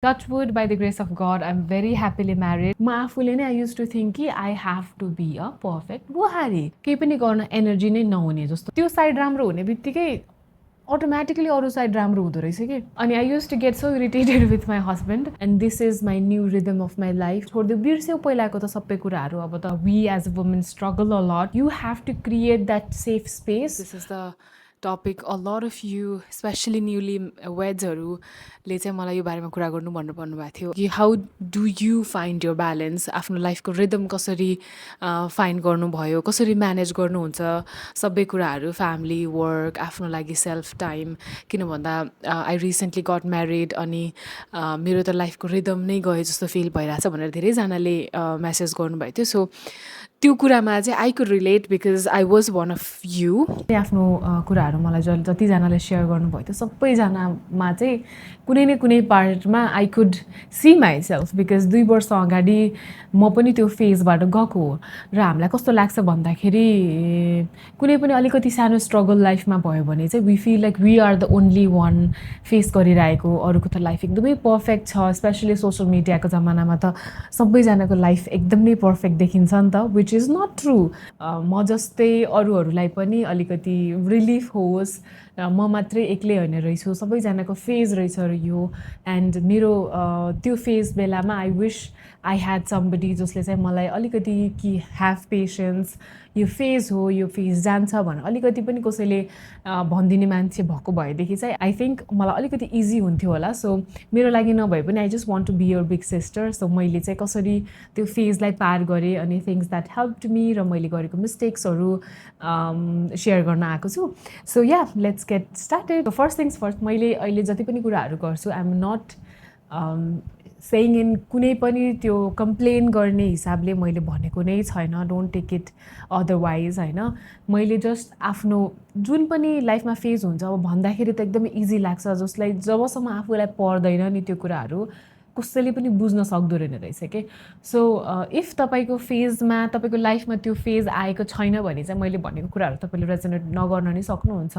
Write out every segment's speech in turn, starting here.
Touch wood, by the grace of God, I'm very happily married. म आफूले नै I used to think कि I have to be a perfect बुहारी, केही पनि गर्न एनर्जी नै नहुने जस्तो। त्यो साइड राम्रो हुने बित्तिकै अटोमेटिकली अरू साइड राम्रो हुँदो रहेछ कि। अनि I use to get so irritated with my husband and this is my new rhythm of my life. छोडिदियो, बिर्स्यौ पहिलाको त सबै कुराहरू। अब त we as a women struggle a lot. You have to create that safe space. This is the topic a lot of you specially newly वेड्सहरूले चाहिँ मलाई यो बारेमा कुरा गर्नु भन्नु भन्नुभएको थियो कि how do you find your balance, आफ्नो लाइफको रिदम कसरी फाइन्ड गर्नुभयो, कसरी म्यानेज गर्नुहुन्छ सबै कुराहरू, फ्यामिली, वर्क, आफ्नो लागि सेल्फ टाइम। किन भन्दा आई रिसेन्टली गट म्यारिड अनि मेरो त लाइफको रिदम नै गयो जस्तो फिल भइरहेछ भनेर धेरैजनाले मेसेज गर्नुभएको थियो। सो त्यो कुरामा चाहिँ I could relate because I was one of you. आफ्नो कुराहरू मलाई जतिजनाले सेयर गर्नुभएको थियो सबैजनामा चाहिँ कुनै न कुनै पार्टमा I could see myself, because 2 वर्ष अगाडि म पनि त्यो फेजबाट गएको हो। र हामीलाई कस्तो लाग्छ भन्दाखेरि कुनै पनि अलिकति सानो स्ट्रगल लाइफमा भयो भने चाहिँ we feel like we are the only one face गरिरहेको, अरूको त लाइफ एकदमै पर्फेक्ट छ। स्पेसली सोसियल मिडियाको जमानामा त सबैजनाको लाइफ एकदम नै पर्फेक्ट देखिन्छ नि त, विच इज नट ट्रु। म जस्तै अरूहरूलाई पनि अलिकति रिलिफ होस्, म मात्रै एक्लै होइन रहेछु, सबैजनाको फेज रहेछ यो। एन्ड मेरो त्यो फेज बेलामा I wish I had somebody जसले चाहिँ मलाई अलिकति कि ह्याभ पेसेन्स, यो फेज हो, यो फेज जान्छ भनेर अलिकति पनि कसैले भनिदिने मान्छे भएको भएदेखि चाहिँ आई थिङ्क मलाई अलिकति इजी हुन्थ्यो होला। सो मेरो लागि नभए पनि I just want to be your big sister. So मैले चाहिँ कसरी त्यो फेजलाई पार गरेँ अनि थिङ्स द्याट हेल्प्ड मी र मैले गरेको मिस्टेक्सहरू सेयर गर्न आएको छु। So yeah, let's get started. First things first, मैले अहिले जति पनि कुराहरू गर्छु I am not saying in कुनै पनि त्यो कम्प्लेन गर्ने हिसाबले मैले भनेको नै छैन, डोन्ट टेक इट अदरवाइज होइन। मैले जस्ट आफ्नो जुन पनि लाइफमा फेज हुन्छ अब भन्दाखेरि त एकदमै इजी लाग्छ, जसलाई जबसम्म आफूलाई पर्दैन नि त्यो कुराहरू कसैले पनि बुझ्न सक्दो रहेन रहेछ कि। सो इफ तपाईँको फेजमा, तपाईँको लाइफमा त्यो फेज आएको छैन भने चाहिँ मैले भनेको कुराहरू तपाईँले रेजोनेट नगर्न नि सक्नुहुन्छ।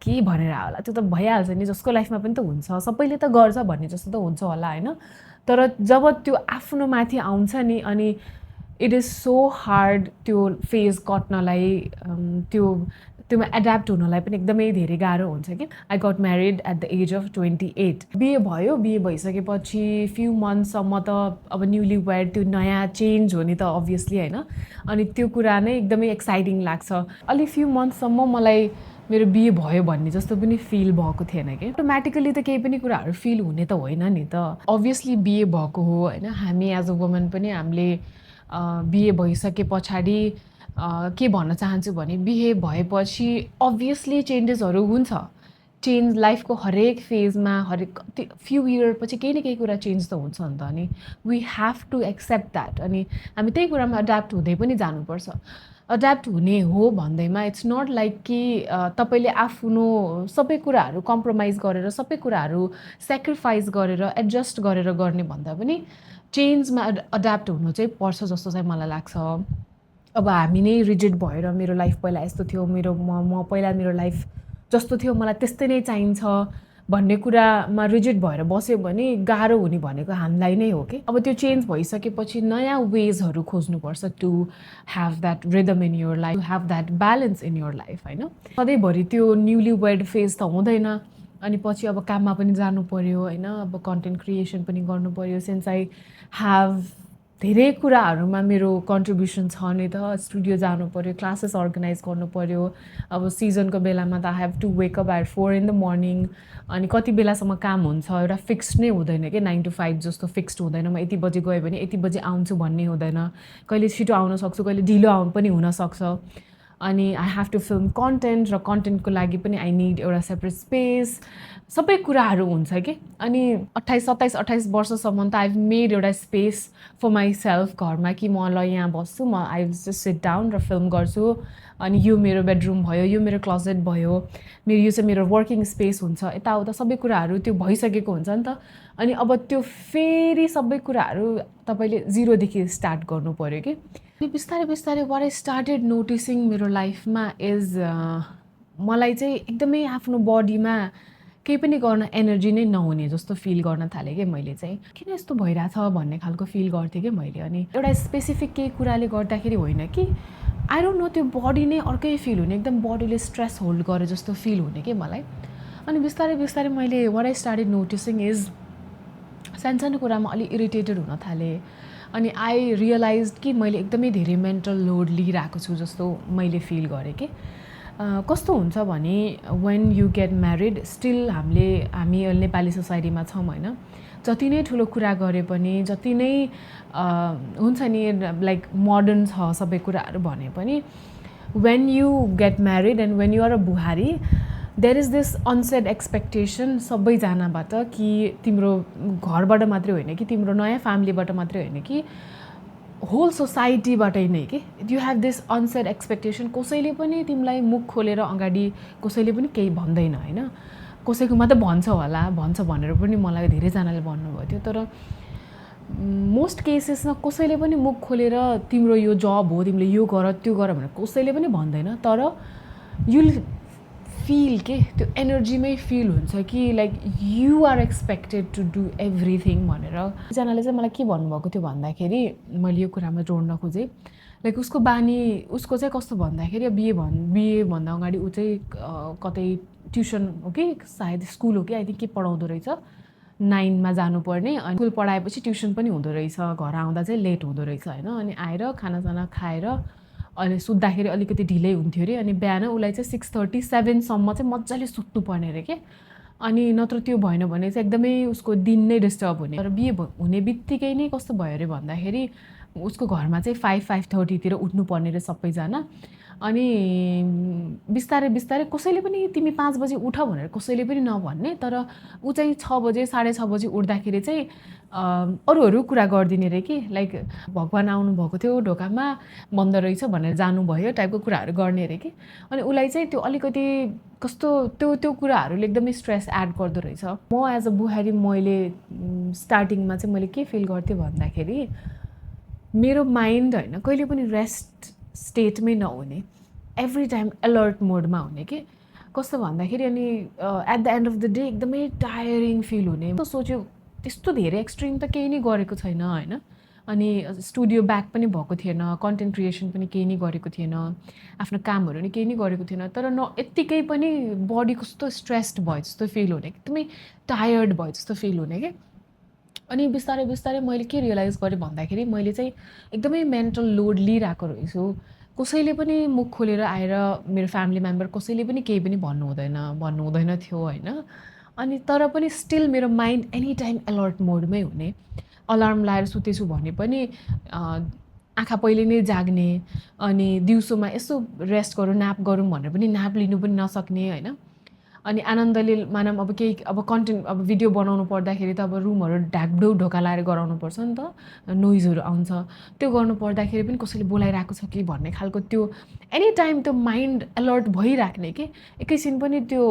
के भनेर होला, त्यो त भइहाल्छ नि, जसको लाइफमा पनि त हुन्छ, सबैले त गर्छ भन्ने जस्तो त हुन्छ होला होइन। तर जब त्यो आफ्नो माथि आउँछ नि अनि इट इज सो हार्ड त्यो फेज कट्नलाई, त्योमा एड्याप्ट हुनलाई पनि एकदमै धेरै गाह्रो हुन्छ कि। I got married at the age of 28। बिहे भयो, बिहे भइसकेपछि फ्यु मन्थसम्म त अब न्युली वेड, त्यो नयाँ चेन्ज हो नि त अभियसली होइन। अनि त्यो कुरा नै एकदमै एक्साइटिङ लाग्छ। अलि फ्यु मन्थसम्म मलाई मेरो बिहे भयो भन्ने जस्तो पनि फिल भएको थिएन कि। अटोमेटिकली त केही पनि कुराहरू फिल हुने त होइन नि त। अभियसली बिहे भएको हो होइन, हामी एज अ वुमन पनि हामीले बिहे भइसके पछाडि के भन्न चाहन्छु भने बिहे भएपछि अभियसली चेन्जेसहरू हुन्छ। चेन्ज लाइफको हरेक फेजमा, हरेक फ्यु इयर पछि केही न केही कुरा चेन्ज त हुन्छ नि त। अनि we have to accept that. अनि हामी त्यही कुरामा एड्याप्ट हुँदै पनि जानुपर्छ। एड्याप्ट हुने हो भन्दैमा इट्स नट लाइक कि तपाईँले आफ्नो सबै कुराहरू कम्प्रोमाइज गरेर, सबै कुराहरू सेक्रिफाइस गरेर, एडजस्ट गरेर गर्ने भन्दा पनि चेन्जमा एड्याप्ट हुनु चाहिँ पर्छ जस्तो चाहिँ मलाई लाग्छ। अब हामी नै रिजिड भएर मेरो लाइफ पहिला यस्तो थियो, म पहिला मेरो लाइफ जस्तो थियो मलाई त्यस्तै नै चाहिन्छ भन्ने कुरामा रिजिड भएर बस्यो भने गाह्रो हुने भनेको हामीलाई नै हो कि। अब त्यो चेन्ज भइसकेपछि नयाँ वेजहरू खोज्नुपर्छ to have that rhythm in your life, to have that balance in your life होइन। सधैँभरि त्यो न्युली वेड फेज त हुँदैन। अनि पछि अब काममा पनि जानु पऱ्यो होइन, अब कन्टेन्ट क्रिएसन पनि गर्नु पऱ्यो। सिन्स आई ह्याभ धेरै कुराहरूमा मेरो कन्ट्रिब्युसन छ नि त, स्टुडियो जानु पऱ्यो, क्लासेस अर्गनाइज गर्नु पऱ्यो। अब सिजनको बेलामा त I have to wake up at 4 in the morning. अनि कति बेलासम्म काम हुन्छ एउटा फिक्स्ड नै हुँदैन कि, 9 to 5 जस्तो फिक्स्ड हुँदैन। म यति बजी गएँ भने यति बजी आउँछु भन्ने हुँदैन, कहिले छिटो आउन सक्छु, कहिले ढिलो आउनु पनि हुनसक्छ। अनि I have to film content, र कन्टेन्टको लागि पनि आई निड एउटा सेपरेट स्पेस, सबै कुराहरू हुन्छ कि। अनि 27-28 वर्षसम्म त आई मेड एउटा स्पेस फर माइ सेल्फ घरमा कि म ल यहाँ बस्छु, म आई जस्ट सिट डाउन र फिल्म गर्छु। अनि यो मेरो बेडरुम भयो, यो मेरो क्लोजेट भयो, यो चाहिँ मेरो वर्किङ स्पेस हुन्छ, यताउता सबै कुराहरू त्यो भइसकेको हुन्छ नि त। अनि अब त्यो फेरि सबै कुराहरू तपाईँले जिरोदेखि स्टार्ट गर्नु पऱ्यो कि। अनि बिस्तारै बिस्तारै वाट आई स्टार्टेड नोटिसिङ मेरो लाइफमा इज मलाई चाहिँ एकदमै आफ्नो बडीमा केही पनि गर्न एनर्जी नै नहुने जस्तो फिल गर्न थालेँ कि मैले चाहिँ किन यस्तो भइरहेछ भन्ने खालको फिल गर्थेँ कि मैले। अनि एउटा स्पेसिफिक केही कुराले गर्दाखेरि होइन कि आई डोन्ट नो, त्यो बडी नै अर्कै फिल हुने, एकदम बडीले स्ट्रेस होल्ड गरे जस्तो फिल हुने कि मलाई। अनि बिस्तारै बिस्तारै मैले what I started noticing is सानो कुरामा अलि इरिटेटेड हुन थालेँ। अनि आई रियलाइज कि मैले एकदमै धेरै मेन्टल लोड लिइरहेको छु जस्तो मैले फिल गरेँ कि कस्तो हुन्छ भने when you get married still हामी नेपाली सोसाइटीमा छौँ होइन, जति नै ठुलो कुरा गरे पनि, जति नै हुन्छ नि लाइक मोडर्न छ सबै कुराहरू भने पनि, when you get married and when you are a बुहारी, there is this unsaid expectation सबैजनाबाट कि तिम्रो घरबाट मात्रै होइन कि तिम्रो नयाँ फ्यामिलीबाट मात्रै होइन कि होल सोसाइटीबाटै नै कि you have this unsaid expectation. कसैले पनि तिमीलाई मुख खोलेर अगाडि कसैले पनि केही भन्दैन होइन, कसैकोमा त भन्छ होला, भन्छ भनेर पनि मलाई धेरैजनाले भन्नुभएको थियो। तर मोस्ट केसेसमा कसैले पनि मुख खोलेर तिम्रो यो जब हो, तिमीले यो गर त्यो गर भनेर कसैले पनि भन्दैन। तर युल फिल के त्यो एनर्जीमै फिल हुन्छ कि like you are expected to do everything भनेर। एकजनाले चाहिँ मलाई के भन्नुभएको थियो भन्दाखेरि, मैले यो कुरामा जोड्न खोजेँ, लाइक उसको बानी, उसको चाहिँ कस्तो भन्दाखेरि बिएभन्दा अगाडि ऊ चाहिँ कतै ट्युसन हो कि सायद स्कुल हो कि आई थिङ्क के पढाउँदो रहेछ, 9मा जानुपर्ने, अनि स्कुल पढाएपछि ट्युसन पनि हुँदो रहेछ, घर आउँदा चाहिँ लेट हुँदो रहेछ होइन। अनि आएर खानासाना खाएर अनि सुत्दाखेरि अलिकति ढिलै हुन्थ्यो अरे, अनि बिहान उसलाई चाहिँ 6:30 7सम्म चाहिँ मजाले सुत्नुपर्ने अरे के। अनि नत्र त्यो भएन भने चाहिँ एकदमै उसको दिन नै डिस्टर्ब हुने। तर बिहे हुने बित्तिकै नै कस्तो भयो अरे भन्दाखेरि उसको घरमा चाहिँ 5:30तिर उठ्नुपर्ने अरे सबैजना। अनि बिस्तारै बिस्तारै कसैले पनि तिमी 5 बजी उठ भनेर कसैले पनि नभन्ने, तर ऊ चाहिँ 6 बजे 6:30 बजी उठ्दाखेरि चाहिँ अरू कुरा गरिदिने अरे कि लाइक भगवान् आउनुभएको थियो ढोकामा, बन्द रहेछ भनेर जानुभयो टाइपको कुराहरू गर्ने अरे कि। अनि उसलाई चाहिँ त्यो अलिकति कस्तो त्यो कुराहरूले एकदमै स्ट्रेस एड गर्दो रहेछ। म एज अ बुहारी मैले स्टार्टिङमा चाहिँ मैले के फिल गर्थेँ भन्दाखेरि मेरो माइन्ड होइन कहिले पनि रेस्ट स्टेटमै नहुने, एभ्री टाइम अलर्ट मोडमा हुने कि। कस्तो भन्दाखेरि अनि at the end of the day एकदमै टायरिङ फिल हुने। म सोच्यो त्यस्तो धेरै एक्सट्रिम त केही नै गरेको छैन होइन, अनि स्टुडियो ब्याक पनि भएको थिएन, कन्टेन्ट क्रिएसन पनि केही नै गरेको थिएन, आफ्नो कामहरू नि केही नै गरेको थिएन। तर यत्तिकै पनि बडी कस्तो स्ट्रेस्ड भयो जस्तो फिल हुने, एकदमै टायर्ड भयो जस्तो फिल हुने कि। अनि बिस्तारै बिस्तारै मैले के रियलाइज गरेँ भन्दाखेरि मैले चाहिँ एकदमै मेन्टल लोड लिइरहेको रहेछु। कसैले पनि मुख खोलेर आएर मेरो फ्यामिली मेम्बर कसैले पनि केही पनि भन्नुहुँदैन थियो होइन। अनि तर पनि स्टिल मेरो माइन्ड एनी टाइम अलर्ट मोडमै हुने। अलार्म लाएर सुतेछु भने पनि आँखा पहिले नै जाग्ने, अनि दिउँसोमा यसो रेस्ट गरौँ न्याप गरौँ भनेर पनि न्याप लिनु पनि नसक्ने होइन। अनि आनन्दले मानौँ अब केही अब कन्टेन्ट अब भिडियो बनाउनु पर्दाखेरि त अब रुमहरू ढाकढुक ढोका लाएर गराउनु पर्छ नि त, नोइजहरू आउँछ, त्यो गर्नु पर्दाखेरि पनि कसैले बोलाइरहेको छ कि भन्ने खालको त्यो एनी टाइम त्यो माइन्ड अलर्ट भइराख्ने कि। एकैछिन पनि त्यो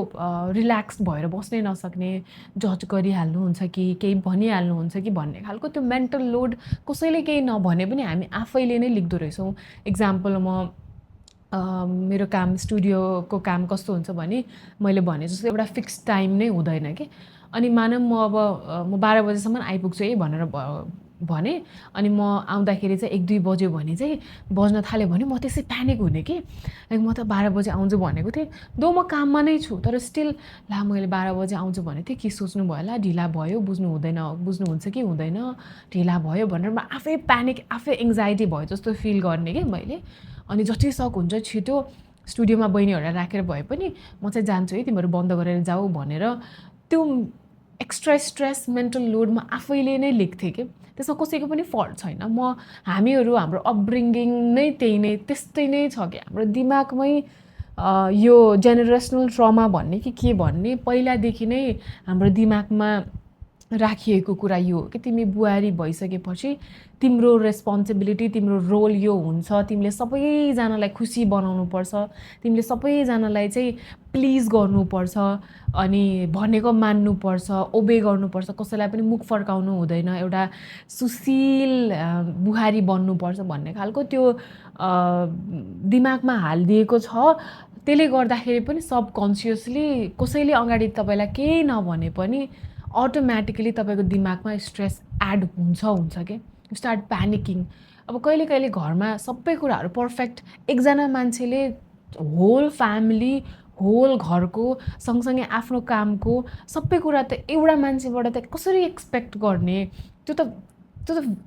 रिल्याक्स भएर बस्नै नसक्ने, जज गरिहाल्नुहुन्छ कि केही भनिहाल्नुहुन्छ कि भन्ने खालको त्यो मेन्टल लोड कसैले केही नभने पनि हामी आफैले नै लिख्दो रहेछौँ। इक्जाम्पल मेरो काम स्टुडियोको काम कस्तो हुन्छ भने मैले भने जस्तो एउटा फिक्स टाइम नै हुँदैन कि। अनि मानौँ म 12 बजेसम्म आइपुग्छु है भनेर भने, अनि म आउँदाखेरि चाहिँ 1-2 बज्यो भने चाहिँ बज्न थाल्यो भने म त्यसै प्यानिक हुने कि लाइक म त 12 बजे आउँछु भनेको थिएँ, दो म काममा नै छु तर स्टिल ला मैले 12 बजे आउँछु भनेको थिएँ, के सोच्नु भयो होला, ढिला भयो, बुझ्नुहुन्छ कि हुँदैन, ढिला भयो भनेर म आफै प्यानिक आफै एङ्जाइटी भयो जस्तो फिल गर्ने कि मैले। अनि जति सक हुन्छ छिटो स्टुडियोमा बहिनीहरूलाई राखेर भए पनि म चाहिँ जान्छु है, तिमीहरू बन्द गरेर जाऊ भनेर त्यो एक्स्ट्रा स्ट्रेस मेन्टल लोडमा आफैले नै लेख्थेँ कि। त्यसमा कसैको पनि फल्ट छैन, हामीहरू हाम्रो अपब्रिङ्गिङ नै त्यस्तै नै छ कि हाम्रो दिमागमै यो जेनेरेसनल ट्रमा भन्ने कि के भन्ने पहिलादेखि नै हाम्रो दिमागमा राखिएको कुरा यो हो कि तिमी बुहारी भइसकेपछि तिम्रो रेस्पोन्सिबिलिटी, तिम्रो रोल यो हुन्छ, तिमीले सबैजनालाई खुसी बनाउनुपर्छ, तिमीले सबैजनालाई चाहिँ प्लिज गर्नुपर्छ, अनि भनेको मान्नुपर्छ, ओबे गर्नुपर्छ, कसैलाई पनि मुख फर्काउनु हुँदैन, एउटा सुशील बुहारी बन्नुपर्छ भन्ने खालको त्यो दिमागमा हालिदिएको छ। त्यसले गर्दाखेरि पनि सबकन्सियसली कसैले अगाडि तपाईँलाई केही नभने पनि अटोमेटिकली तपाईँको दिमागमा स्ट्रेस एड हुन्छ के यु स्टार्ट प्यानिकिङ। अब कहिले कहिले घरमा सबै कुराहरू पर्फेक्ट एकजना मान्छेले होल फ्यामिली होल घरको सँगसँगै आफ्नो कामको सबै कुरा त एउटा मान्छेबाट त कसरी एक्सपेक्ट गर्ने, त्यो त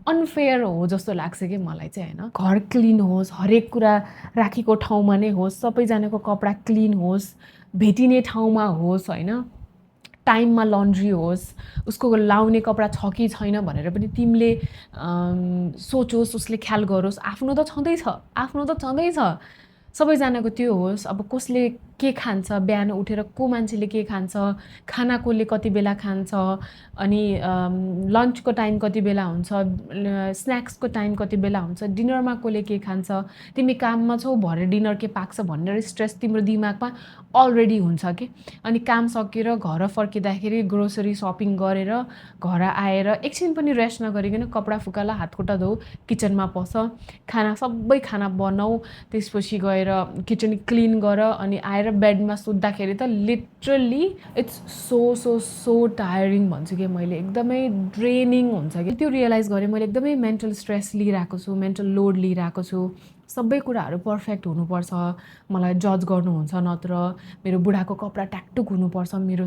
अनफेयर हो जस्तो लाग्छ कि मलाई चाहिँ होइन। घर क्लिन होस्, हरेक कुरा राखेको ठाउँमा नै होस्, सबैजनाको कपडा क्लिन होस्, भेटिने ठाउँमा होस् होइन, टाइममा लन्ड्री होस्, उसको लाउने कपडा छ कि छैन भनेर पनि तिमीले सोचोस्, उसले ख्याल गरोस्। आफ्नो त छँदैछ सबैजनाको त्यो होस्। अब कसले के खान्छ, बिहान उठेर को मान्छेले के खान्छ, खाना कसले कति बेला खान्छ, अनि लन्चको टाइम कति बेला हुन्छ, स्न्याक्सको टाइम कति बेला हुन्छ, डिनरमा कसले के खान्छ, तिमी काममा छौ भरे डिनर के पाक्छ भनेर स्ट्रेस तिम्रो दिमागमा अलरेडी हुन्छ कि। अनि काम सकेर घर फर्किँदाखेरि ग्रोसरी सपिङ गरेर घर आएर एकछिन पनि रेस्ट नगरिकन कपडा फुकाला, हातखुट्टा धो, किचनमा पस, सबै खाना बनाऊ, त्यसपछि गएर किचन क्लिन गर, अनि आएर बेडमा सुत्दाखेरि त लिटरली इट्स सो टायरिङ भन्छु कि मैले, एकदमै ड्रेनिङ हुन्छ कि। त्यो रियलाइज गरेँ मैले एकदमै मेन्टल स्ट्रेस लिइरहेको छु, मेन्टल लोड लिइरहेको छु, सबै कुराहरू पर्फेक्ट हुनुपर्छ, मलाई जज गर्नुहुन्छ, नत्र मेरो बुढाको कपडा ट्याकटुक हुनुपर्छ, मेरो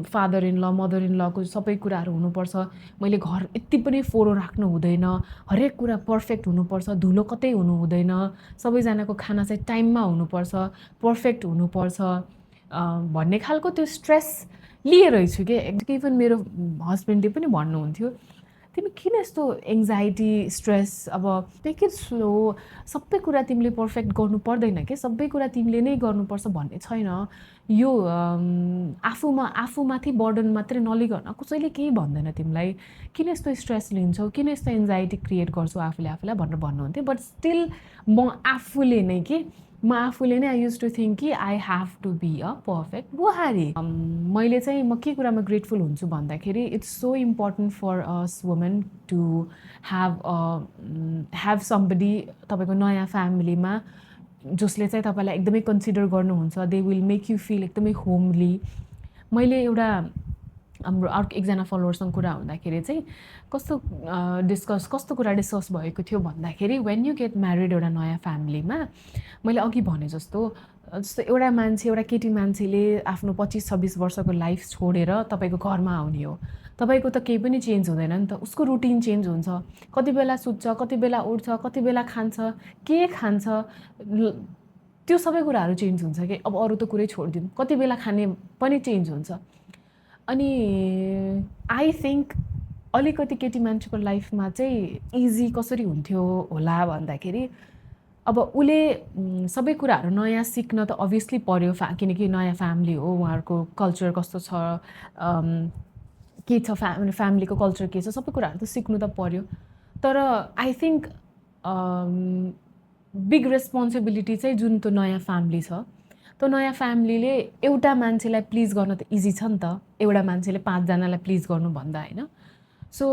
फादर इन ल मदर इन लको सबै कुराहरू हुनुपर्छ, मैले घर यति पनि फोहोर राख्नु हुँदैन, हरेक कुरा पर्फेक्ट हुनुपर्छ, धुलो कतै हुनु हुँदैन, सबैजनाको खाना चाहिँ टाइममा हुनुपर्छ, पर्फेक्ट हुनुपर्छ भन्ने खालको त्यो स्ट्रेस लिएरहेछु कि। इभन मेरो हस्बेन्डले पनि भन्नुहुन्थ्यो, तिमी किन यस्तो एङ्जाइटी स्ट्रेस, अब टेक इट स्लो, सबै कुरा तिमीले पर्फेक्ट गर्नु पर्दैन कि, सबै कुरा तिमीले नै गर्नुपर्छ भन्ने छैन, यो आफूमाथि बर्डन मात्रै नलिकन कसैले केही भन्दैन तिमीलाई, किन यस्तो स्ट्रेस लिन्छौ, किन यस्तो एङ्जाइटी क्रिएट गर्छौ आफूलाई भनेर भन्नुहुन्थ्यो। बट स्टिल म आफूले नै आई युज टु थिङ्क कि I have to be a perfect बुहारी। मैले चाहिँ म के कुरामा ग्रेटफुल हुन्छु भन्दाखेरि it's so important for us women to have somebody तपाईँको नयाँ फ्यामिलीमा जसले चाहिँ तपाईँलाई एकदमै कन्सिडर गर्नुहुन्छ, they will make you feel एकदमै होमली। मैले एउटा हाम्रो अर्को एकजना फलोवर्ससँग कुरा हुँदाखेरि चाहिँ कस्तो कुरा डिस्कस भएको थियो भन्दाखेरि, वेन यु गेट म्यारिड एउटा नयाँ फ्यामिलीमा, मैले अघि भने जस्तो एउटा केटी मान्छेले आफ्नो 25-26 वर्षको लाइफ छोडेर तपाईँको घरमा आउने हो, तपाईँको त केही पनि चेन्ज हुँदैन नि त, उसको रुटिन चेन्ज हुन्छ, कति बेला सुत्छ, कति बेला उठ्छ, कति बेला खान्छ, के खान्छ, त्यो सबै कुराहरू चेन्ज हुन्छ कि। अब अरू त कुरै छोडिदिउँ, कति बेला खाने पनि चेन्ज हुन्छ। अनि आई थिङ्क अलिकति केटी मान्छेको लाइफमा चाहिँ इजी कसरी हुन्थ्यो होला भन्दाखेरि, अब उसले सबै कुराहरू नयाँ सिक्न त अभियसली पर्यो, किनकि नयाँ फ्यामिली हो, उहाँहरूको कल्चर कस्तो छ, के छ, फ्यामिलीको कल्चर के छ, सबै कुराहरू त सिक्नु त पर्यो। तर आई थिङ्क बिग रेस्पोन्सिबिलिटी चाहिँ जुन त्यो नयाँ फ्यामिली छ, त्यो नयाँ फ्यामिलीले एउटा मान्छेलाई प्लिज गर्न त इजी छ नि त, एउटा मान्छेले 5 जनालाई प्लिज गर्नुभन्दा होइन। So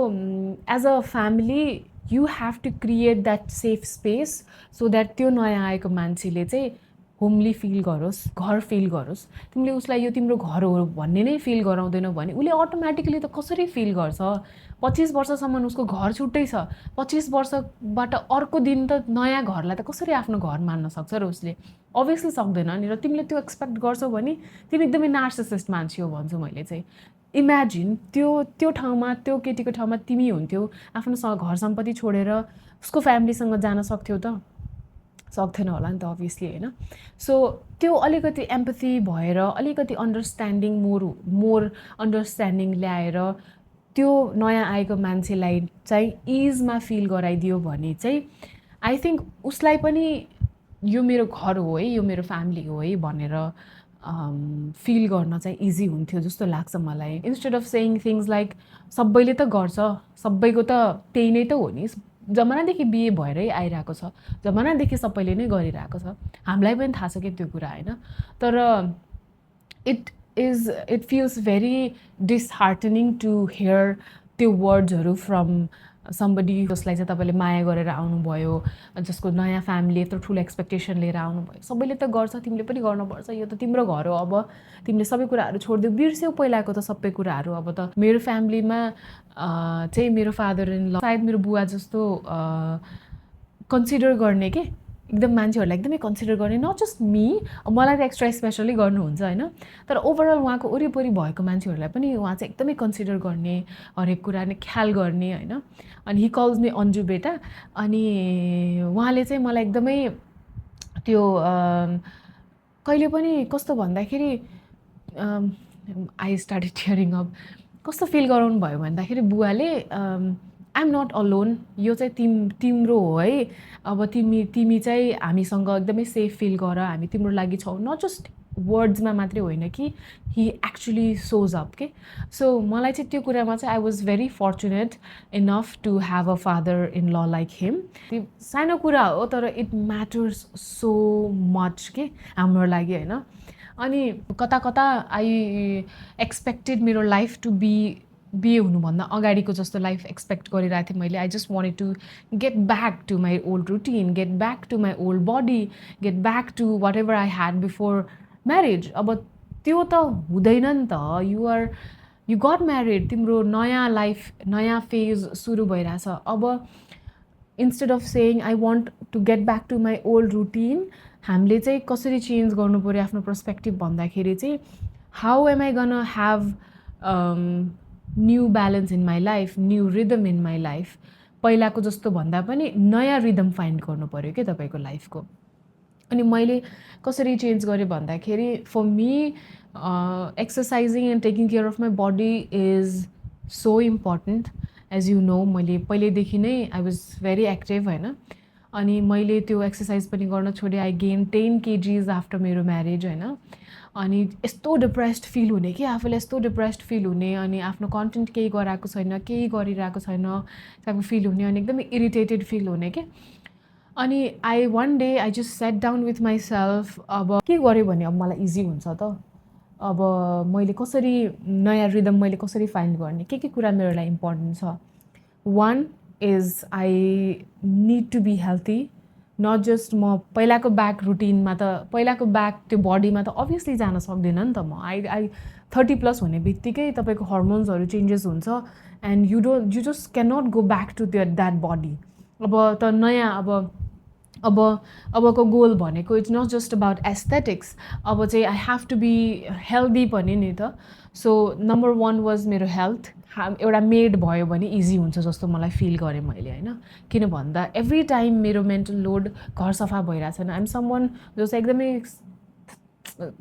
as a family you have to create that safe space so that त्यो नयाँ आएको मान्छेले चाहिँ होमली फिल गरोस्, घर फिल गरोस्। तिमीले उसलाई यो तिम्रो घर हो भन्ने नै फिल गराउँदैनौ भने उसले अटोमेटिकली त कसरी फिल गर्छ। 25 वर्षसम्म उसको घर छुट्टै छ, 25 वर्षबाट अर्को दिन त नयाँ घरलाई त कसरी आफ्नो घर मान्न सक्छ र उसले, अभियसली सक्दैन नि। र तिमीले त्यो एक्सपेक्ट गर्छौ भने तिमी एकदमै नार्सिसिस्ट मान्छे हो भन्छु मैले चाहिँ। इमेजिन त्यो ठाउँमा, त्यो केटीको ठाउँमा तिमी हुन्थ्यौ, आफ्नो घर सम्पत्ति छोडेर उसको फ्यामिलीसँग जान सक्थ्यौ त? सक्थेन होला नि त अभियसली होइन। सो त्यो अलिकति एम्पथी भएर, अलिकति अन्डरस्ट्यान्डिङ, मोर अन्डरस्ट्यान्डिङ ल्याएर त्यो नयाँ आएको मान्छेलाई चाहिँ इजमा फिल गराइदियो भने चाहिँ आई थिङ्क उसलाई पनि यो मेरो घर हो है, यो मेरो फ्यामिली हो है भनेर फिल गर्न चाहिँ इजी हुन्थ्यो जस्तो लाग्छ मलाई। Instead of saying things like सबैले त गर्छ, सबैको त त्यही नै त हो नि, जमानादेखि बिहे भएरै आइरहेको छ, जमानादेखि सबैले नै गरिरहेको छ, हामीलाई पनि थाहा छ कि त्यो कुरा होइन। तर it feels very disheartening to hear त्यो वर्ड्सहरू फ्रम समबडी जसलाई चाहिँ तपाईँले माया गरेर आउनुभयो, जसको नयाँ फ्यामिली यत्रो ठुलो एक्सपेक्टेसन लिएर आउनुभयो। सबैले त गर्छ, तिमीले पनि गर्नुपर्छ, यो त तिम्रो घर हो, अब तिमीले सबै कुराहरू छोडिदियो, बिर्स्यौ पहिलाको त सबै कुराहरू। अब त मेरो फ्यामिलीमा चाहिँ मेरो फादर इन ल सायद मेरो बुवा जस्तो कन्सिडर गर्ने के, एकदम मान्छेहरूलाई एकदमै कन्सिडर गर्ने, नट जस्ट मी, मलाई त एक्स्ट्रा स्पेसली गर्नुहुन्छ होइन, तर ओभरअल उहाँको वरिपरि भएको मान्छेहरूलाई पनि उहाँ चाहिँ एकदमै कन्सिडर गर्ने, हरेक कुरा नै ख्याल गर्ने होइन। अनि हि कल्स मी अन्जु बेटा। अनि उहाँले चाहिँ मलाई एकदमै त्यो कहिले पनि कस्तो भन्दाखेरि आई स्टार्टेड टियरिङ अप, कस्तो फिल गराउनु भयो भन्दाखेरि बुवाले आई एम नट अलोन, यो चाहिँ तिम्रो हो है, अब तिमी चाहिँ हामीसँग एकदमै सेफ फिल गर, हामी तिम्रो लागि छौँ, नट जस्ट वर्ड्समा मात्रै होइन कि हि एक्चुली सोज अप के। सो मलाई चाहिँ त्यो कुरामा चाहिँ I was very fortunate enough to have a father in law like him. त्यो सानो कुरा हो तर इट म्याटर्स सो मच के हाम्रो लागि होइन। अनि कता कता आई एक्सपेक्टेड मेरो लाइफ टु बी बिहे हुनुभन्दा अगाडिको जस्तो लाइफ एक्सपेक्ट गरिरहेको थिएँ मैले। I just wanted to get back to my old routine, get back to my old body, get back to whatever I had before marriage. अब त्यो त हुँदैन नि त, यु गट म्यारिड, तिम्रो नयाँ लाइफ, नयाँ फेज सुरु भइरहेछ। अब instead of saying I want to get back to my old routine, हामीले चाहिँ कसरी चेन्ज गर्नु पऱ्यो आफ्नो पर्सपेक्टिभ भन्दाखेरि चाहिँ how am I gonna have new balance in my life, new rhythm in my life. पहिलाको जस्तो भन्दा पनि नयाँ रिदम फाइन्ड गर्नु पऱ्यो क्या तपाईँको लाइफको। अनि मैले कसरी चेन्ज गरेँ भन्दाखेरि for me exercising and taking care of my body is so important. As you know, मैले पहिल्यैदेखि नै आई वाज भेरी एक्टिभ होइन। अनि मैले त्यो एक्सर्साइज पनि गर्न छोडेँ। आई गेन 10 kgs आफ्टर मेरो म्यारिज होइन। अनि यस्तो डिप्रेस्ड फिल हुने कि आफूले यस्तो डिप्रेस्ड फिल हुने, अनि आफ्नो कन्टेन्ट केही गराएको छैन, केही गरिरहेको छैन टाइपको फिल हुने, अनि एकदमै इरिटेटेड फिल हुने कि। अनि I one day I just set down with my self, अब के गरेँ भने अब मलाई इजी हुन्छ त, अब मैले कसरी नयाँ रिदम मैले कसरी फाइन्ड गर्ने, के कुरा मेरो लागि इम्पोर्टेन्ट छ। One is I need to be healthy, not just म पहिलाको ब्याक रुटिनमा त, पहिलाको ब्याक त्यो बडीमा त अभियसली जान सक्दिनँ नि त म। आई 30+ हुने बित्तिकै तपाईँको हर्मोन्सहरू चेन्जेस हुन्छ and you just can not go back to that body. अब त नयाँ अबको गोल भनेको it's not just about aesthetics, अब चाहिँ I have to be healthy पनि नि त। सो नम्बर 1 वाज मेरो हेल्थ। एउटा मेड भयो भने इजी हुन्छ जस्तो मलाई फिल गरेँ मैले होइन। किन भन्दा एभ्री टाइम मेरो मेन्टल लोड घर सफा भइरहेको छैन। आइएम समवन जो चाहिँ एकदमै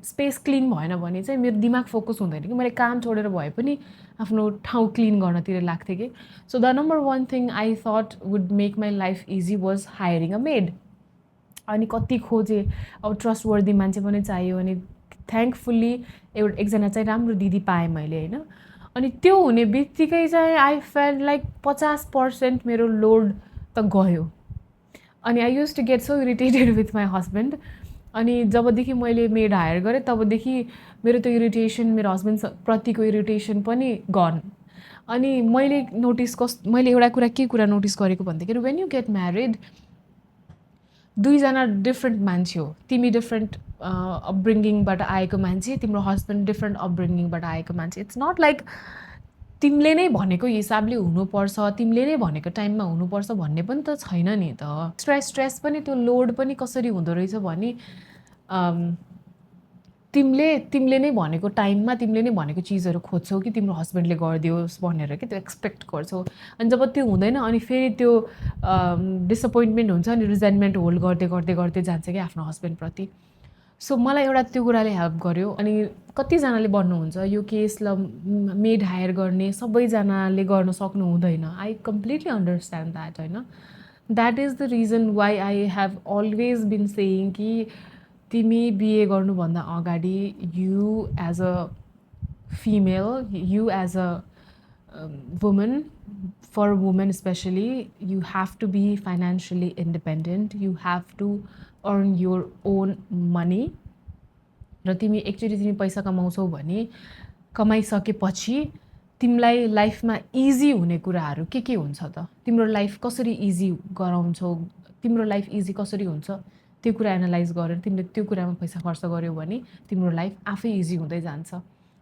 स्पेस क्लिन भएन भने चाहिँ मेरो दिमाग फोकस हुँदैन कि, मैले काम छोडेर भए पनि आफ्नो ठाउँ क्लिन गर्नतिर लाग्थेँ कि। So the number 1 thing I thought would make my life easy was hiring a made. अनि कति खोजेँ, अब ट्रस्ट वर्दी मान्छे पनि चाहियो, अनि थ्याङ्कफुल्ली एकजना चाहिँ राम्रो दिदी पाएँ मैले होइन। अनि त्यो हुने बित्तिकै चाहिँ आई फेल्ट लाइक 50% मेरो लोड त गयो। अनि I use to get so irritated with my husband. अनि जबदेखि मैले मेड हायर गरेँ तबदेखि मेरो त्यो इरिटेसन, मेरो हस्बेन्ड प्रतिको इरिटेसन पनि गन। अनि मैले एउटा के कुरा नोटिस गरेको भन्दाखेरि वेन यु गेट म्यारिड, दुईजना डिफ्रेन्ट मान्छे हो। तिमी डिफ्रेन्ट अपब्रिङ्गिङबाट आएको मान्छे, तिम्रो हस्बेन्ड डिफ्रेन्ट अपब्रिङ्गिङबाट आएको मान्छे। इट्स नट लाइक तिमीले नै भनेको हिसाबले हुनुपर्छ, तिमीले नै भनेको टाइममा हुनुपर्छ भन्ने पनि त छैन नि त। स्ट्रेस पनि त्यो लोड पनि कसरी हुँदो रहेछ भने तिमीले नै भनेको टाइममा तिमीले नै भनेको चिजहरू खोज्छौ कि तिम्रो हस्बेन्डले गरिदियोस् भनेर कि त्यो एक्सपेक्ट गर्छौ। अनि जब त्यो हुँदैन अनि फेरि त्यो डिसअपोइन्टमेन्ट हुन्छ, अनि रिजेन्टमेन्ट होल्ड गर्दै गर्दै गर्दै जान्छ कि आफ्नो हस्बेन्डप्रति। सो मलाई एउटा त्यो कुराले हेल्प गर्यो। अनि कतिजनाले भन्नुहुन्छ यो केसलाई मेड हायर गर्ने सबैजनाले गर्न सक्नु हुँदैन। आई कम्प्लिटली अन्डरस्ट्यान्ड द्याट होइन। That is the reason why I have always been saying कि तिमी बिहे गर्नुभन्दा अगाडि you as a female, you as a woman, for women specially, you have to be financially independent, you have to earn your own money. र तिमी एकचोटि पैसा कमाउँछौ भने कमाइसकेपछि तिमीलाई लाइफमा इजी हुने कुराहरू के हुन्छ त? तिम्रो लाइफ कसरी इजी गराउँछौ? तिम्रो लाइफ इजी कसरी हुन्छ? त्यो कुरा एनालाइज गरेर तिमीले त्यो कुरामा पैसा खर्च गर्यौ भने तिम्रो लाइफ आफै इजी हुँदै जान्छ।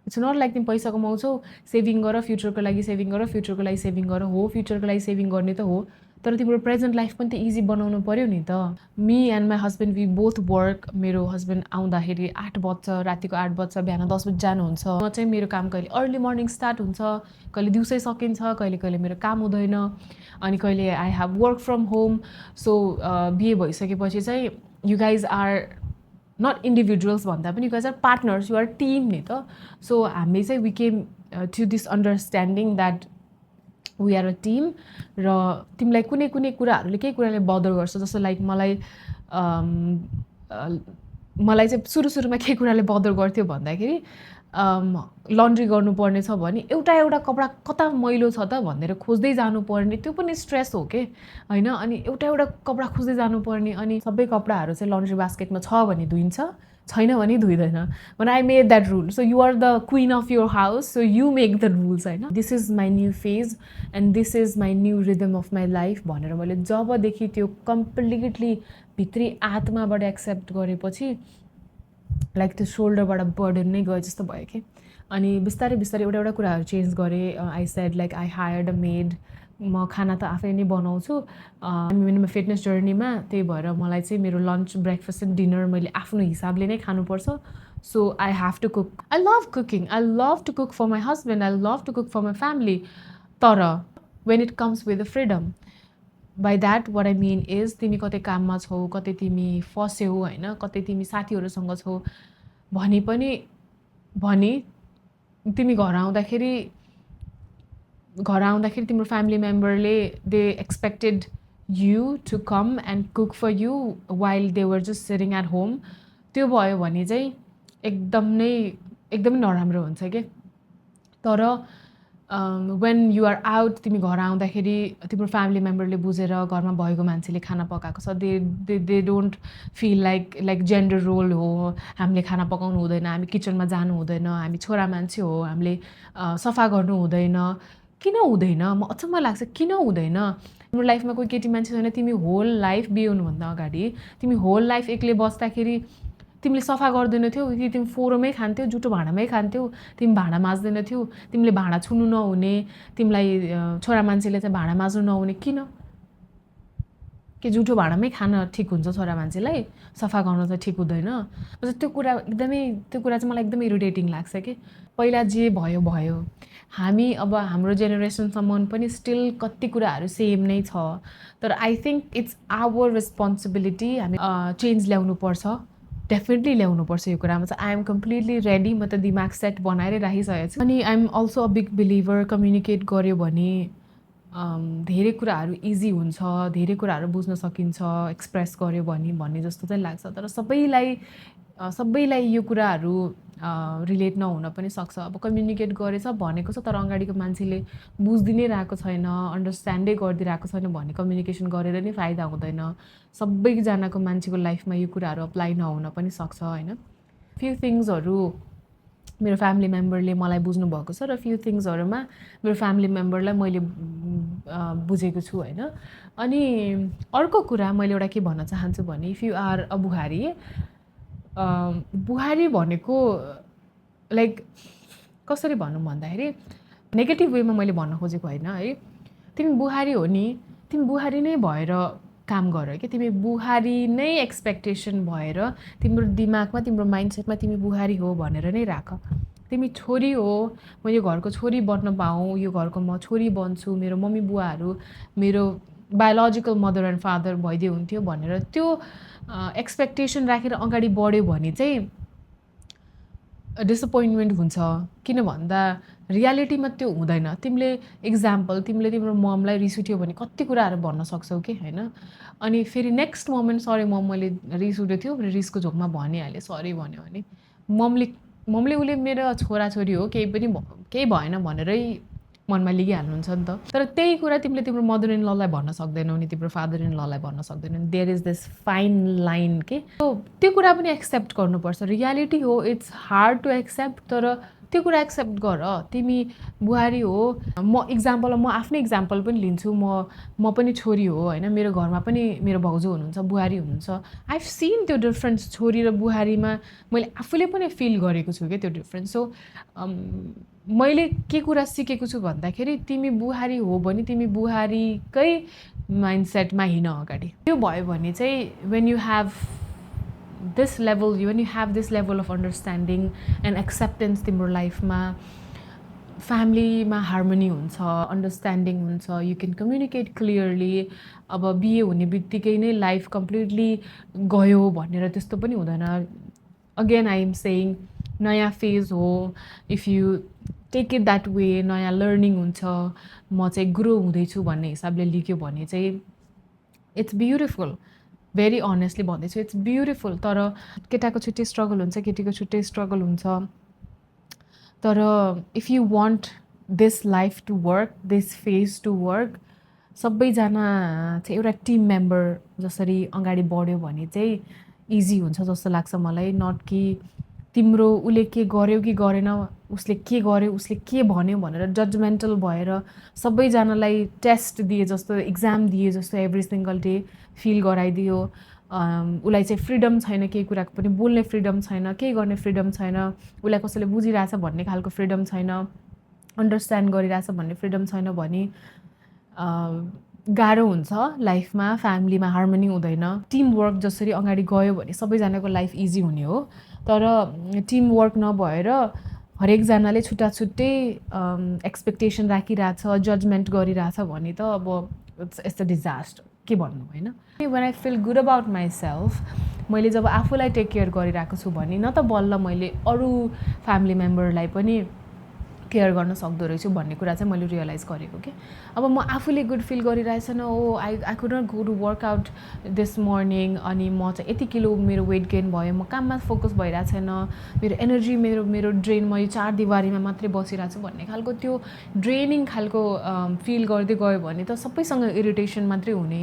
इट्स नट लाइक तिमी पैसा कमाउँछौ, सेभिङ गर, फ्युचरको लागि सेभिङ गर, फ्युचरको लागि सेभिङ गर। हो, फ्युचरको लागि सेभिङ गर्ने त हो, तर तिम्रो प्रेजेन्ट लाइफ पनि त इजी बनाउनु पर्यो नि त। Me and my husband we both work. मेरो हस्बेन्ड आउँदाखेरि 8 बज्छ, रातिको 8 बज्छ, बिहान 10 बजी जानुहुन्छ। म चाहिँ मेरो काम कहिले अर्ली मर्निङ स्टार्ट हुन्छ, कहिले दिउँसै सकिन्छ, कहिले कहिले मेरो काम हुँदैन, अनि कहिले I have work from home. So बिहे भइसकेपछि चाहिँ you guys are not individuals भन्दा पनि you guys are partners, you are team नि त। सो हामी चाहिँ we came to this understanding that we are a team. र तिमीलाई कुनै कुनै कुराहरूले केही कुराले बदर गर्छ, जस्तो लाइक मलाई चाहिँ सुरुमा केही कुराले बदर गर्थ्यो भन्दाखेरि लन्ड्री गर्नुपर्ने छ भने एउटा कपडा कता मैलो छ त भनेर खोज्दै जानुपर्ने, त्यो पनि स्ट्रेस हो के होइन। अनि एउटा कपडा खोज्दै जानुपर्ने, अनि सबै कपडाहरू चाहिँ लन्ड्री बास्केटमा छ भने धुइन्छ, छैन भने धुइँदैन। when I made that rule, so you are the queen of your house, so you make the rules होइन। this is my new phase and this is my new rhythm of my life भनेर मैले जबदेखि त्यो completely भित्री आत्माबाट accept गरेपछि like त्यो सोल्डरबाट burden नै गयो जस्तो भयो कि। अनि बिस्तारै बिस्तारै एउटा कुराहरू चेन्ज गरेँ। I said like I hired a made. म खाना त आफै नै बनाउँछु, मेरो फिटनेस जर्नीमा, त्यही भएर मलाई चाहिँ मेरो लन्च, ब्रेकफास्ट एन्ड डिनर मैले आफ्नो हिसाबले नै खानुपर्छ। So I have to cook. I love cooking, I love to cook for my husband, I love to cook for my family. तर when it comes with the freedom, by that what I mean is तिमी कतै काममा छौ, कतै तिमी फस्यौ होइन, कतै तिमी साथीहरूसँग छौ भने पनि तिमी घर आउँदाखेरि तिम्रो फ्यामिली मेम्बरले they expected you to come and cook for you while they were just sitting at home, त्यो भयो भने चाहिँ एकदमै नराम्रो हुन्छ क्या। तर वेन यु आर आउट, तिमी घर आउँदाखेरि तिम्रो फ्यामिली मेम्बरले बुझेर घरमा भएको मान्छेले खाना पकाएको छ, they don't feel like gender role हो, हामीले खाना पकाउनु हुँदैन, हामी किचनमा जानु हुँदैन, हामी छोरा मान्छे हो, हामीले सफा गर्नु हुँदैन। किन हुँदैन? म अचम्म लाग्छ, किन हुँदैन? तिम्रो लाइफमा कोही केटी मान्छे छैन, तिमी होल लाइफ बिहे हुनुभन्दा अगाडि तिमी होल लाइफ एक्लै बस्दाखेरि तिमीले सफा गर्दैनथ्यौ कि तिमी फोहोरमै खान्थ्यौ, जुठो भाँडामै खान्थ्यौ, तिमी भाँडा माझ्दैनथ्यौ, तिमीले भाँडा छुनु नहुने, तिमीलाई छोरा मान्छेले चाहिँ भाँडा माझ्नु नहुने, किन? कि जुठो भाँडामै खान ठिक हुन्छ छोरा मान्छेलाई, सफा गर्न चाहिँ ठिक हुँदैन? त्यो कुरा चाहिँ मलाई एकदमै इरिटेटिङ लाग्छ कि। पहिला जे भयो भयो, हामी अब हाम्रो जेनेरेसनसम्म पनि स्टिल कति कुराहरू सेम नै छ। तर I think it's our responsibility, हामी चेन्ज ल्याउनुपर्छ, डेफिनेटली ल्याउनुपर्छ यो कुरामा चाहिँ। आई एम कम्प्लिटली रेडी, म त दिमाग सेट बनाएरै राखिसकेको छु। अनि I am also a big believer, communicate गर्यो भने धेरै कुराहरू इजी हुन्छ, धेरै कुराहरू बुझ्न सकिन्छ एक्सप्रेस गर्यो भने भन्ने जस्तो चाहिँ लाग्छ। तर सबैलाई यो कुराहरू रिलेट नहुन पनि सक्छ। अब कम्युनिकेट गरेछ भनेको छ, तर अगाडिको मान्छेले बुझिदिनै रहेको छैन, अन्डरस्ट्यान्डै गरिदिरहेको छैन भने कम्युनिकेसन गरेर नै फाइदा हुँदैन। सबैजनाको मान्छेको लाइफमा यो कुराहरू अप्लाई नहुन पनि सक्छ होइन। फ्यु थिङ्सहरू मेरो फ्यामिली मेम्बरले मलाई बुझ्नु भएको छ र फ्यु थिङ्सहरूमा मेरो फ्यामिली मेम्बरलाई मैले बुझेको छु होइन। अनि अर्को कुरा मैले एउटा के भन्न चाहन्छु भने, इफ यु आर अ बुहारी भनेको लाइक कसरी भनौँ भन्दाखेरि नेगेटिभ वेमा मैले भन्न खोजेको होइन है। तिमी बुहारी हो नि, तिमी बुहारी नै भएर काम गर कि, तिमी बुहारी नै एक्सपेक्टेसन भएर तिम्रो दिमागमा, तिम्रो माइन्डसेटमा तिमी बुहारी हो भनेर नै राख। तिमी छोरी हो, म यो घरको छोरी बन्न पाऊँ, यो घरको म छोरी बन्छु, मेरो मम्मी बुवाहरू मेरो बायोलोजिकल मदर एन्ड फादर भइदियो हुन्थ्यो भनेर त्यो एक्सपेक्टेसन राखेर अगाडि बढ्यो भने चाहिँ डिसपोइन्टमेन्ट हुन्छ। किन भन्दा रियालिटीमा त्यो हुँदैन। तिमीले तिमीले तिम्रो ममलाई रिस उठ्यो भने कति कुराहरू भन्न सक्छौ कि होइन। अनि फेरि नेक्स्ट मोमेन्ट सरी मम मैले रिस उठ्यो थियो, रिसको झोकमा भनिहालेँ, सरी भन्यो भने ममले उसले मेरो छोराछोरी हो, केही भएन भनेरै मनमा लिइहाल्नुहुन्छ नि त। तर त्यही कुरा तिमीले तिम्रो मदर इन ललाई भन्न सक्दैनौ नि, तिम्रो फादर इन ललाई भन्न सक्दैनौ नि। There is this fine line के, त्यो कुरा पनि एक्सेप्ट गर्नुपर्छ। रियालिटी हो, इट्स हार्ड टु एक्सेप्ट, तर त्यो कुरा एक्सेप्ट गर तिमी बुहारी हो म इक्जाम्पल म आफ्नै इक्जाम्पल पनि लिन्छु म पनि छोरी हो हैन मेरो घरमा पनि मेरो भाउजू हुनुहुन्छ बुहारी हुनुहुन्छ आई हैव सीन त्यो डिफरेन्स छोरी र बुहारीमा मैले आफूले पनि फिल गरेको छु के त्यो डिफरेन्स सो मैले के कुरा सिकेको छु भन्दाखेरि तिमी बुहारी हो भने तिमी बुहारीकै माइन्डसेटमा हिँड अगाडि त्यो भयो भने चाहिँ when you have this level of understanding and acceptance तिम्रो लाइफमा फ्यामिलीमा हार्मनी हुन्छ अन्डरस्ट्यान्डिङ हुन्छ यु क्यान कम्युनिकेट क्लियरली अब बिहे हुने बित्तिकै नै लाइफ कम्प्लिटली गयो भनेर त्यस्तो पनि हुँदैन अगेन आई एम सेइङ नयाँ फेज हो if you take it that way नयाँ लर्निङ हुन्छ म चाहिँ ग्रो हुँदैछु भन्ने हिसाबले लिख्यो भने चाहिँ इट्स ब्युटिफुल भेरी अनेस्टली भन्दैछु इट्स ब्युटिफुल तर केटाको छुट्टै स्ट्रगल हुन्छ केटीको छुट्टै स्ट्रगल हुन्छ तर if you want this life to work this phase to work सबैजना चाहिँ एउटा टिम मेम्बर जसरी अगाडि बढ्यो भने चाहिँ इजी हुन्छ जस्तो लाग्छ मलाई नट कि तिम्रो उसले के गर्यो कि गरेन उसले के गर्यो उसले के भन्यो भनेर जजमेन्टल भएर सबैजनालाई टेस्ट दिए जस्तो इक्जाम दिए जस्तो एभ्री सिङ्गल डे फिल गराइदियो उसलाई चाहिँ फ्रिडम छैन केही कुराको पनि बोल्ने फ्रिडम छैन केही गर्ने फ्रिडम छैन उसलाई कसैले बुझिरहेछ भन्ने खालको फ्रिडम छैन अन्डरस्ट्यान्ड गरिरहेछ भन्ने फ्रिडम छैन भने गाह्रो हुन्छ लाइफमा फ्यामिलीमा हार्मनी हुँदैन टिम वर्क जसरी अगाडि गयो भने सबैजनाको लाइफ इजी हुने हो तर टिम वर्क नभएर हरेकजनाले छुट्टा छुट्टै एक्सपेक्टेसन राखिरहेछ जजमेन्ट गरिरहेछ भने त अब इट्स अ डिजास्टर के भन्नु होइन when I feel good about myself मैले जब आफूलाई टेक केयर गरिरहेको छु भने न त बल्ल मैले अरू फ्यामिली मेम्बरलाई पनि केयर गर्न सक्दो रहेछु भन्ने कुरा चाहिँ मैले रियलाइज गरेको के अब म आफूले गुड फिल गरिरहेछन oh I could not go to workout this morning अनि म चाहिँ यति किलो मेरो वेट गेन भयो म काममा फोकस भइरहेको छैन मेरो एनर्जी मेरो ड्रेन म यो चार दिवारीमा मात्रै बसिरहेको छु भन्ने खालको त्यो ड्रेनिङ खालको फिल गर्दै गयो भने त सबैसँग इरिटेसन मात्रै हुने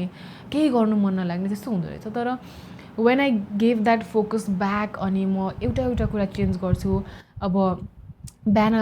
केही गर्नु मन नलाग्ने त्यस्तो हुँदो रहेछ तर when I gave that focus back अनि म एउटा कुरा चेन्ज गर्छु अब बिहान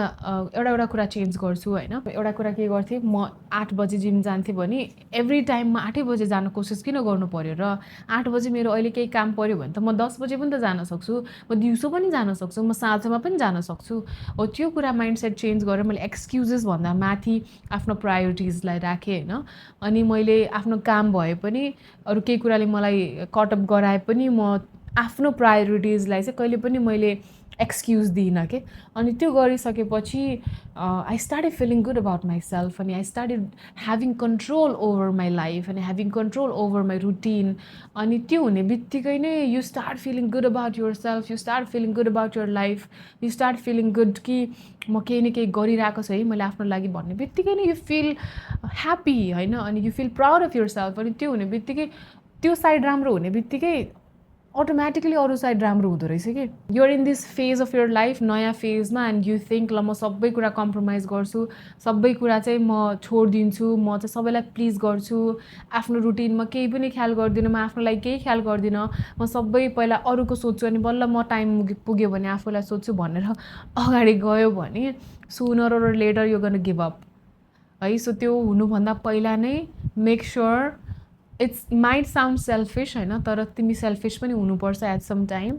एउटा कुरा चेन्ज गर्छु होइन एउटा कुरा के गर्थेँ म 8 बजे जिम जान्थेँ भने एभ्री टाइम म 8 बजे जान कोसिस किन गर्नु पऱ्यो र 8 बजे मेरो अहिले केही काम पऱ्यो भने त म 10 बजे पनि त जान सक्छु म दिउँसो पनि जान सक्छु म साँझमा पनि जान सक्छु हो त्यो कुरा माइन्डसेट चेन्ज गरेर मैले एक्सक्युजेस भन्दा माथि आफ्नो प्रायोरिटिजलाई राखेँ होइन अनि मैले आफ्नो काम भए पनि अरू केही कुराले मलाई कटअप गराए पनि म आफ्नो प्रायोरिटिजलाई चाहिँ कहिले पनि मैले एक्सक्युज दिइनँ के अनि त्यो गरिसकेपछि I started feeling good about myself अनि I started having control over my life अनि having control over my routine अनि त्यो हुने बित्तिकै नै you start feeling good about yourself you start feeling good about your life you start feeling good कि म केही न केही गरिरहेको छु है मैले आफ्नो लागि भन्ने बित्तिकै नै यु फिल ह्याप्पी होइन अनि you feel proud of yourself अनि त्यो हुने बित्तिकै त्यो साइड राम्रो हुने बित्तिकै अटोमेटिकली अरू साइड राम्रो हुँदो रहेछ कि you're in this phase of your life नयाँ फेजमा एन्ड यु थिङ्क ल म सबै कुरा कम्प्रोमाइज गर्छु सबै कुरा चाहिँ म छोडिदिन्छु म चाहिँ सबैलाई प्लिज गर्छु आफ्नो रुटिनमा केही पनि ख्याल गर्दिनँ म आफ्नो लागि केही ख्याल गर्दिनँ म सबै पहिला अरूको सोध्छु अनि बल्ल म टाइम पुग्यो भने आफूलाई सोध्छु भनेर अगाडि गयो भने सुनर ओर लेटर यु गर्न गिभ अप है सो त्यो हुनुभन्दा पहिला नै make sure it's might sound selfish होइन तर तिमी सेल्फिस पनि हुनुपर्छ एट सम टाइम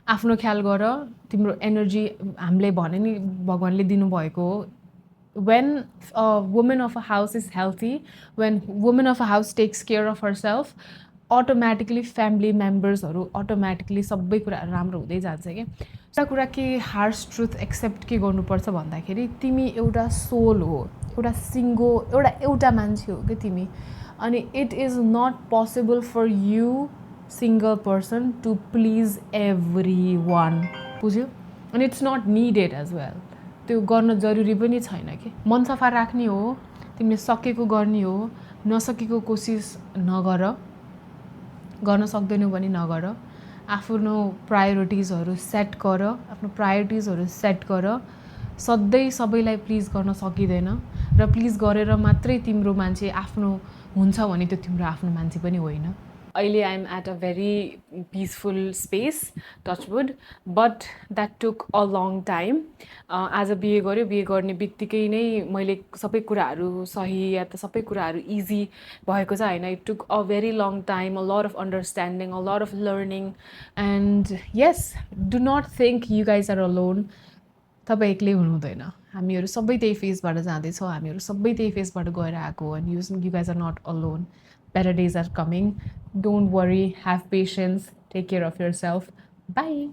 आफ्नो ख्याल गर तिम्रो एनर्जी हामीले भने नि भगवान्ले दिनुभएको हो when a women of a house is healthy when women of a house takes care of herself automatically family मेम्बर्सहरू अटोमेटिकली सबै कुरा राम्रो हुँदै जान्छ क्या एउटा कुरा के हार्स ट्रुथ एक्सेप्ट के गर्नुपर्छ भन्दाखेरि तिमी एउटा सोल हो एउटा मान्छे हो कि तिमी अनि it is not possible for you single person to please everyone बुझ्यो अनि it's not needed as well त्यो गर्न जरुरी पनि छैन कि मन सफा राख्ने हो तिमीले सकेको गर्ने हो नसकेको कोसिस नगर गर्न सक्दैनौ भने नगर आफ्नो प्रायोरिटिजहरू सेट गर आफ्नो प्रायोरिटिजहरू सेट गर सधैँ सबैलाई प्लिज गर्न सकिँदैन र प्लिज गरेर मात्रै तिम्रो मान्छे आफ्नो हुन्छ भने त्यो तिम्रो आफ्नो मान्छे पनि होइन अहिले I am at a very peaceful space touch wood but that took a long time आज बिहे गऱ्यो बिहे गर्ने बित्तिकै नै मैले सबै कुराहरू सही या त सबै कुराहरू इजी भएको चाहिँ होइन it took a very long time a lot of understanding a lot of learning and yes do not think you guys are alone तपाईँ एक्लै हुनुहुँदैन हामीहरू सबै त्यही फेजबाट जाँदैछौँ हामीहरू सबै त्यही फेजबाट गएर आएको हो अनि you guys are not alone better days are coming. Don't worry, have patience, take care of yourself. Bye.